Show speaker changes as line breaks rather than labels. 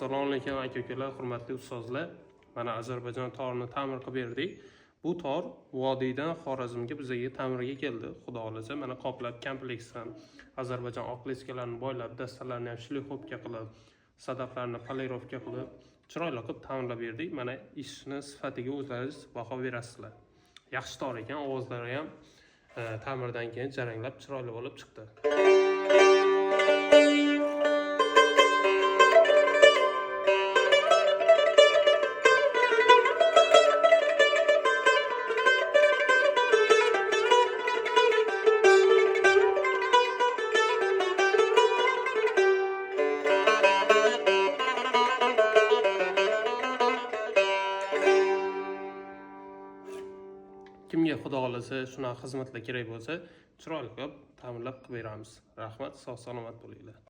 Assalomu alaykum aka ukalar, hurmatli ustozlar. Mana Ozarbayjon torini ta'mir qilib berdik. Bu tor vodiydan Xorazmga bizaga ta'mirga keldi. Xudo xohlasa, mana qoplab kompleksdan Ozarbayjon oq leskalarini boylab, dastalarni ham шлифовка qilib, sadaflarni polirovka qilib, chiroyli qilib ta'mirlab berdik. Mana ishni sifatiga o'zlaringiz baho berasizlar. Yaxshi tor ekan, ovozlari ham ta'mirdan keyin jaranglab chiroyli bo'lib chiqdi. Kimga xudo xohlasa shunaqa xizmatlar kerak bo'lsa, chiroyli qilib ta'mirlab qilib beramiz. Rahmat, sog' salomat bo'linglar.